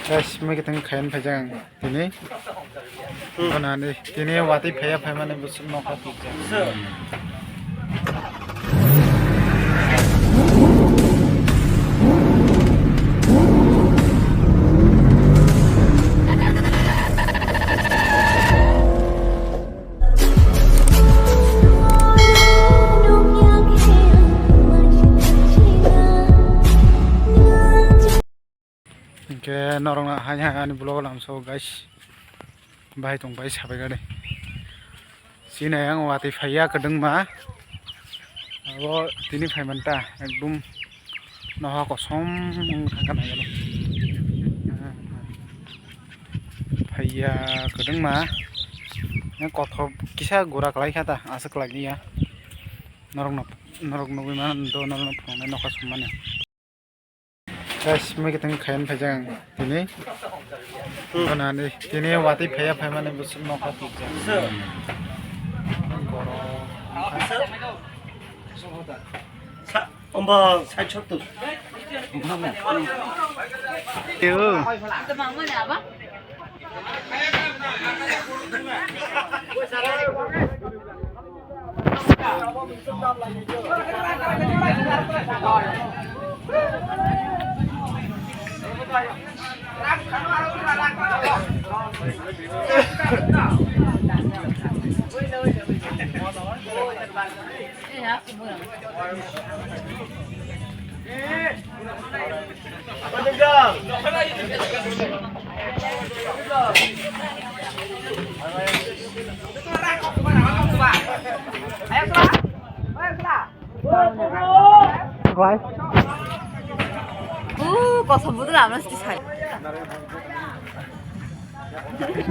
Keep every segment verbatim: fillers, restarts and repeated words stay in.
Guys, mui kiting khayan phaijak ang tini. Bonani tini watwi phaiya phaimani bwswk nokha twijak. Hinkhe norokno hai hai ani vlog lamsao guys, bahai tong bai sabai gade. Chini ayang watwi phaiya kwdwngma. Abo tini phaimanta ekdum noha kosom wng thangkha nai. Phaiya kwdwngma. Yang kothok kisa gura kwlai kha ta, aswk kwlai ya. Norokno, norok nugwi mano do, norokno phunuknai nokha sumani. Guys, mui kiting khayan phaijak ang tini. Bonani tini watwi phaiya phaimani bwswk nokha twijak. Borom. Sa-, ombo sait sottur. Yo. Guys. Ooh, kosom budul amna siti sai.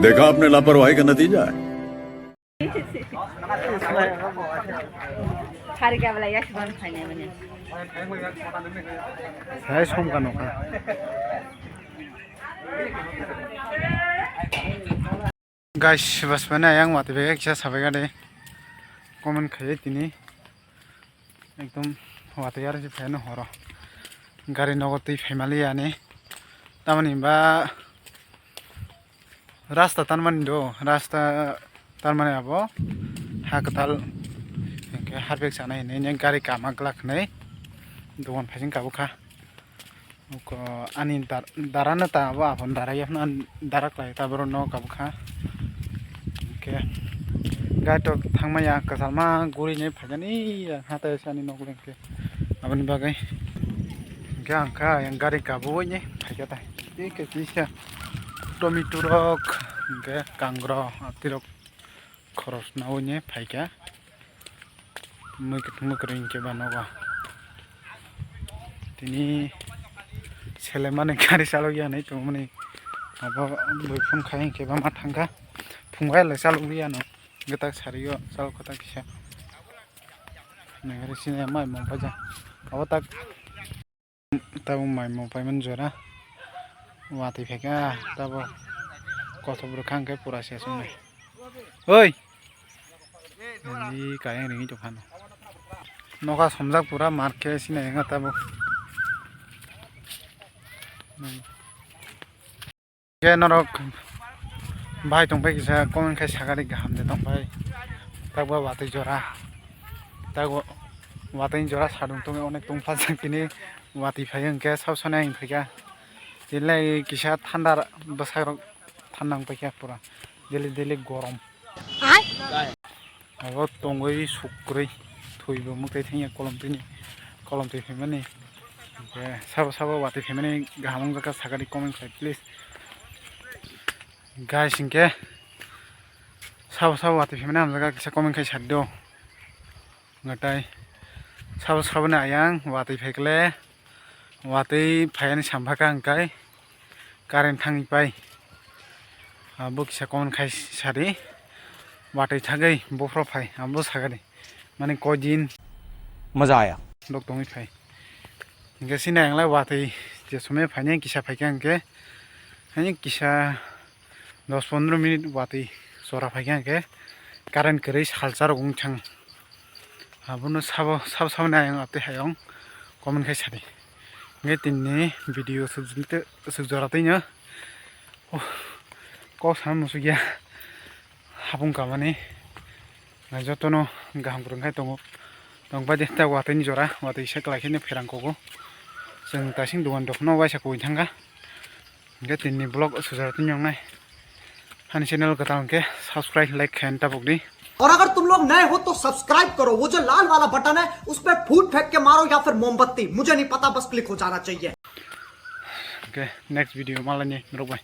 देखा आपने लापरवाही का नतीजा है। Hari ka belai ya suban khainai mani. Sai som ka nokha. Guys, bas mane ayang watwi bai kisa sabai gade. Comment khaiwi tini. Ekdom watwi aro se phaiano horo. Gari nogo twi phaimali ani. Tamoni ba rasta tanmani do, rasta tanmani abo ha kwtal hinkhe harpek sana hinwi gari kama glak hinwi dogan phaising kabukha. Oko ani dar-, dara no ta abo, aphano dara ya phano ani dara klai ta, borok no kabukha. Hinkhe gari tok thangmaya kwchalma guri ni phaikani ya hatai se ani nok le hinkhe aboni bagwi hinkhe ang kha yang gari kabui ni phaikha tai. Tei kisa tomato rok hinkhe kangrok atirok. Khoros naui ni phaikha. Mui kwthwng mui kwrwi hinkhe ba nogo. Tini selemani gari chalokya hinwi tongmani abo bui phone khai hinkhe ba ma thangkha. Phungai le chalokya no. Gata sario chalokha ta kisa. Nangari sini mai mong paja. Abo tak. Tabuk mai mung paimani jora watwi phaikha tabuk kothok bwrwkha hwnkhe pura se chwngnai. Oi! Ani kayang ringwi tongkha no. Nokha somjak pura mar khe sinai wngkha tabuk. Khe norok bahai tongpai kisa comment khai sakari kaham de tongpai. Takbo watwi jora. Takbo watwi jora sadung tongwi onek tongpha jak tini watwi phai hwnkhe sab sani ang phaikha. Tini lai kisa thanda bwsarok thanda wng paikha pura daily daily gorom. Abo tongwi sukrwi thwibo mwtai thangya kolom tini kolom twi phaimani. Hinkhe sabo sabo watwi phaimani kaham wngjakha sakani comment khai please. Guys hinkhe sabo sabo watwi phaimani hamjakha kisa comment khai sadi do. Ngatai sabo saboni ayang watwi phaikle. Watwi phaiani sampha kha hwnkhe current thangwi pai. Abo kisa comment khai sadi. Watwi thagwi buphuru phai abo sakadi. Mani koi din. Maza aya. Dok tongwi phai. Hwnkhe sini ang lai watwi je somoi phaini kisa phaikha hwnkhe. Hani kisa dos pondro minute watwi chora phaikha hwnkhe current kwrwi salsa rok wngthang. Abono sabo sabo sabo ni ayang atwi hayung comment khai sadi. Hingke tini video sujora twi no kok sama musuk ya hapung kamani jotono gaham kwrwng khai tongo. Tong bai de ta watwi ni jora watwi se kwlai khe no pherang kogo. Chwng taising dogan rok no waisa koi thangkha. Hingke tini vlog sujora twi nongnai. Hani channel kwtal hingke subscribe like khen tabuk di. और अगर तुम लोग नए हो तो सब्सक्राइब करो, वो जो लाल वाला बटन है उस पर फूट फेंक के मारो या फिर मोमबत्ती, मुझे नहीं पता, बस क्लिक हो जाना चाहिए। Okay, next video malani rok bai.